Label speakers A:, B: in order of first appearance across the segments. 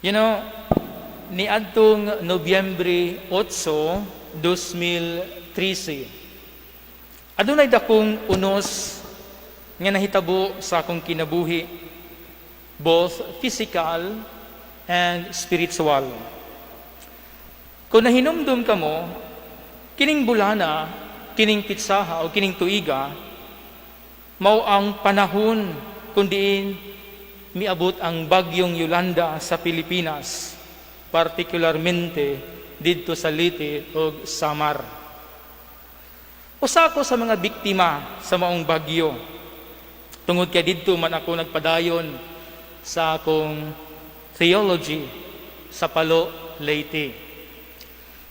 A: Niadtong Nobyembre 8, 2013, adunay dakong unos nga nahitabo sa akong kinabuhi, both physical and spiritual. Kung nahinumdum kamo, kining bulana, kining pitsaha o kining tuiga, mao ang panahon kung diin miabot ang bagyong Yolanda sa Pilipinas, partikularmente didto sa Leyte ug Samar. Usa ko sa mga biktima sa maong bagyo. Tungod kay didto man ako nagpadayon sa akong theology sa Palo, Leyte.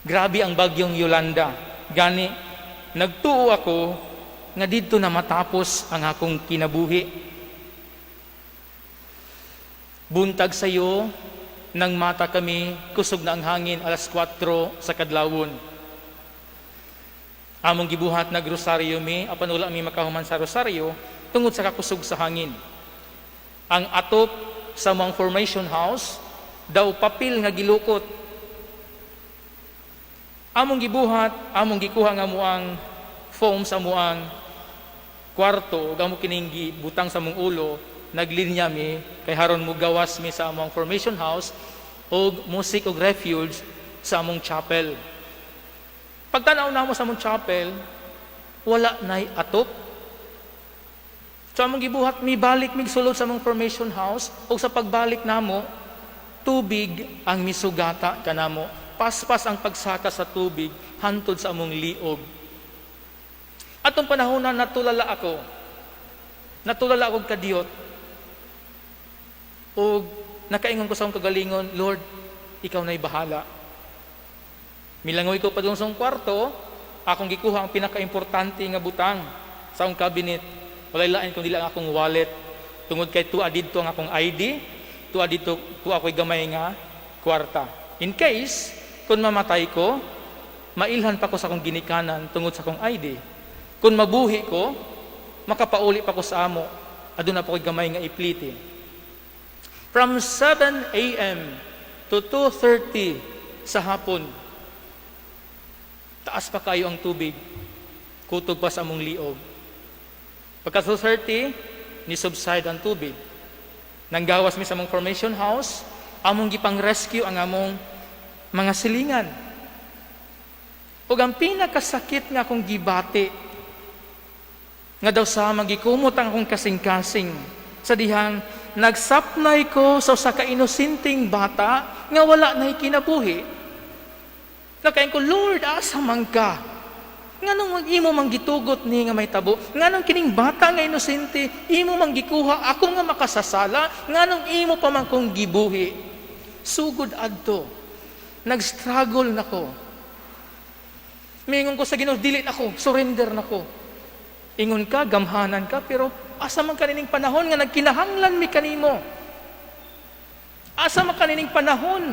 A: Grabe ang bagyong Yolanda. Gani, nagtuo ako nga didto na matapos ang akong kinabuhi. Buntag sayo, nang mata kami, kusog na ang hangin, alas 4 sa kadlawon. Among gibuhat, nagrosaryo mi, apan wala mi makahuman sa rosaryo tungod sa kakusog sa hangin. Ang atop sa among formation house daw papel nga gilukot. Among gibuhat, among gikuha nga amoang foam sa amoang kwarto ug amo kining gibutang sa among ulo, naglinya mi kay haron mo gawas mi sa among formation house ug mo-seek og refuge sa among chapel. Pagtanaw namo sa among chapel, wala nay atop. So among gibuhat, mi balik mig sulod sa among formation house ug sa pagbalik namo, tubig ang misugata kanamo. Paspas ang pagsaka sa tubig hantod sa among liog. Atong panahon na natulala ako. Natulala ako kadiyot. O nakaingon ko sa akong kagalingon, "Lord, ikaw na'y bahala." Milangoy ko padung sa akong kwarto, akong gikuha ang pinakaimportante nga butang sa akong cabinet. Walay lain kundi lang akong wallet. Tungod kay tuwa didto ang akong ID, tuwa didto tuwa ako'y gamay nga kwarta. In case kung mamatay ko, mailhan pa ko sa akong ginikanan tungod sa akong ID. Kung mabuhi ko, makapauli pa ko sa amo, aduna pa ko'y gamay nga ipliti. From 7 a.m. to 2:30 sa hapon, taas pa kayo ang tubig, kutog pa sa among liog. Pagka 2:30, ni subside ang tubig. Nanggawas mi sa among formation house, among gipang rescue ang among mga silingan. Ug ang pinakasakit nga akong gibati, nga daw sa magikumot ang akong kasing-kasing, sa dihang nagsapnay ko sa usa ka inosenteng bata nga wala na'y kinabuhi. Nakaingon ko, "Lord, asa man ka? Nganong imo mang gitugot ni nga mahitabo? Nganong kining bata nga inosente, imo mang gikuha, ako nga makasasala, nganong imo pa man kong gibuhi?" Sugod adto, nag-struggle na ko. Mingon ko sa Ginoo, "Dili na ko, surrender na ko. Ingon ka, gamhanan ka, pero asa man kanining panahon nga nagkinahanglan mi kanimo? Asa man kanining panahon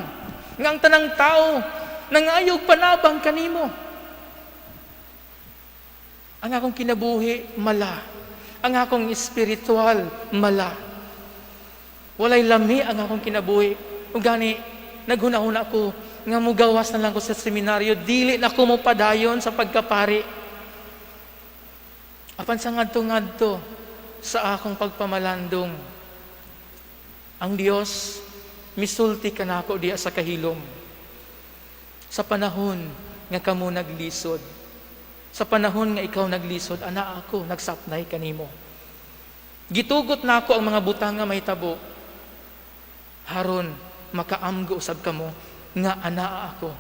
A: nga ang tanang tao nangayog panabang kanimo?" Ang akong kinabuhi, mala. Ang akong espiritual, mala. Walay lami ang akong kinabuhi. Ug gani, naghuna-huna ko nga mugawas na lang ko sa seminaryo, dili na ko mo padayon sa pagkapari. Apan sa ngadto-ngadto sa akong pagpamalandong, ang Dios misulti kanako diya sa kahilom. "Sa panahon nga kamo naglisod, sa panahon nga ikaw naglisod, anaa ako, nagsapnay kanimo. Gitugot nako ang mga butang nga mahitabo haron makaamgo usab kamo nga anaa ako.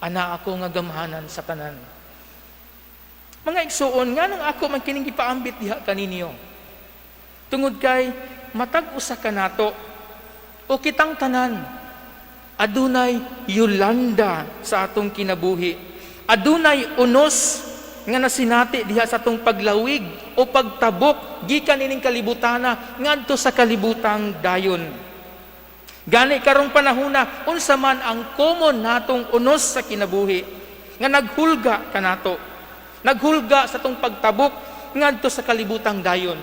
A: Anaa ako nga gamhanan sa tanan." Mga igsuon, nganong ako man kining gipaambit diha kaninyo? Tungod kay matag usa kanato o kitang tanan adunay Yolanda sa atong kinabuhi. Adunay unos nga nasinati diha sa atong paglawig o pagtabok gikan ining kalibutana ngadto sa kalibutang dayon. Gani karong panahona, unsa man ang common natong unos sa kinabuhi nga naghulga kanato, naghulga sa atong pagtabok ngadto sa kalibutang dayon?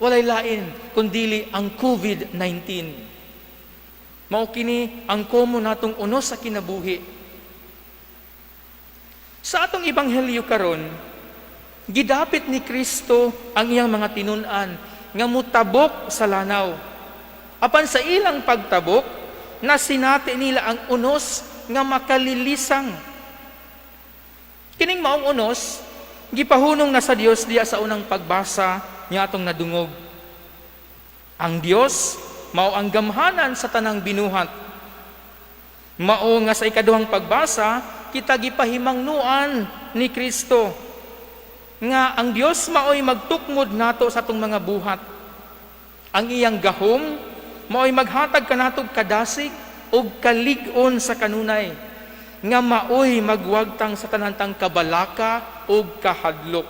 A: Walay lain kundili ang COVID-19. Mao kini ang common natong unos sa kinabuhi. Sa atong ebanghelyo karon, gidapit ni Kristo ang iyang mga tinun-an nga mutabok sa lanaw. Apan sa ilang pagtabok, nasinati nila ang unos nga makalilisang. Kining maong unos, gipahunong na sa Dios diya sa unang pagbasa nga atong nadungog. Ang Dios mao ang gamhanan sa tanang binuhat. Mao nga sa ikaduhang pagbasa, kita gipahimangnuan ni Kristo nga ang Dios maoy magtukmod nato sa atong mga buhat. Ang iyang gahom maoy maghatag kanatog kadasig ug kalig-on sa kanunay nga maoy magwagtang sa tanantang kabalaka ug kahadlok.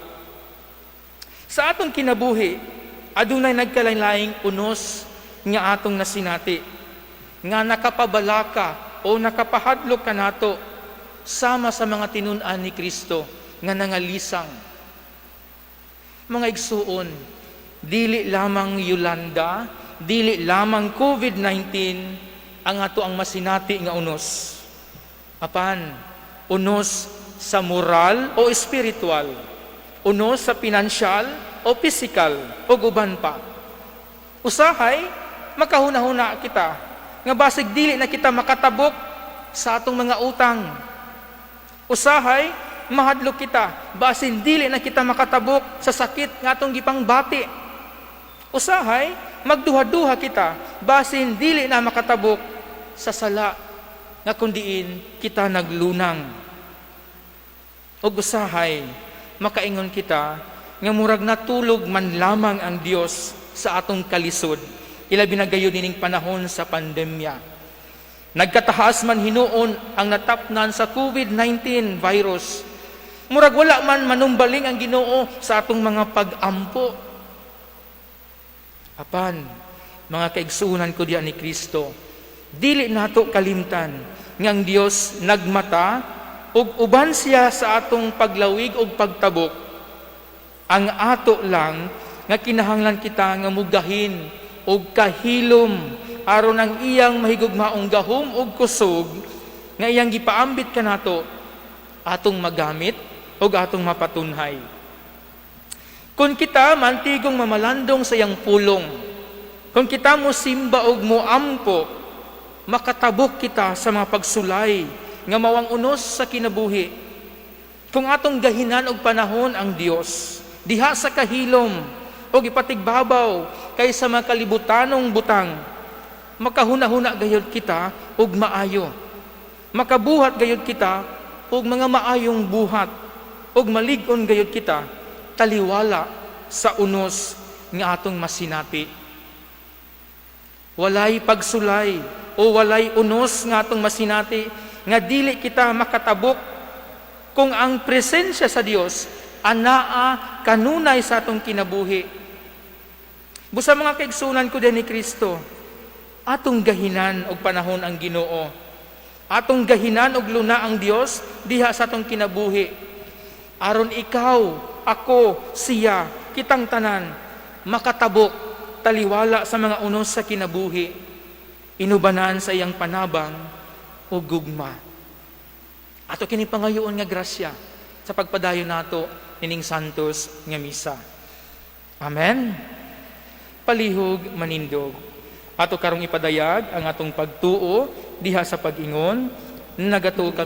A: Sa atong kinabuhi, adunay nagkalain-laing unos nga atong nasinati nga nakapabalaka o nakapahadlok kanato sama sa mga tinun-an ni Kristo nga nangalisang. Mga igsuon, dili lamang Yolanda, dili lamang COVID-19 ang ato ang masinati nga unos. Apan, unos sa moral o spiritual, unos sa pinansyal o physical o uban pa. Usahay, makahuna-huna kita nga basig dili na kita makatabok sa atong mga utang. Usahay, mahadlok kita basin dili na kita makatabok sa sakit nga atong gipangbati. Usahay, magduha-duha kita basin dili na makatabok sa sala nga kundiin kita naglunang. Ug usahay, makaingon kita nga murag natulog man lamang ang Dios sa atong kalisod, ilabi na gayud nining panahon sa pandemya. Nagkataas man hinuon ang natapnan sa COVID-19 virus. Murag wala man manumbaling ang Ginoo sa atong mga pag-ampo. Apan, mga kaigsuonan ko diya ni Kristo, dili nato kalimtan nga ang Dios nagmata ug uban siya sa atong paglawig ug pagtabok. Ang ato lang nga kinahanglan kita nga mugahin og kahilom aron ang iyang mahigugmaong gahom ug kusog nga iyang gipaambit kanato atong magamit ug atong mapatunhay. Kung kita mantigong mamalandong sa iyang pulong, kung kita mo simba og moampo, makatabok kita sa mga pagsulay nga mao ang unos sa kinabuhi. Kung atong gahinan og panahon ang Dios, diha sa kahilom og ipatigbabaw kaysa mga kalibutanong butang, makahuna-huna gayud kita og maayo. Makabuhat gayud kita og mga maayong buhat ug malig-on gayud kita taliwala sa unos nga atong masinati. Walay pagsulay o walay unos nga atong masinati nga dili kita makatabok kung ang presensya sa Dios anaa kanunay sa atong kinabuhi. Busa, mga kaigsuonan ko din ni Kristo, atong gahinan og panahon ang Ginoo. Atong gahinan og luna ang Dios diha sa atong kinabuhi. Aron ikaw, ako, siya, kitang tanan makatabok taliwala sa mga unos sa kinabuhi, inubanan sa iyang panabang o gugma. Ato kini pangayoon nga grasya sa pagpadayon nato nining Santos nga Misa. Amen. Palihog manindog. Ato karong ipadayag ang atong pagtuo diha sa pag-ingon, nagatuo kami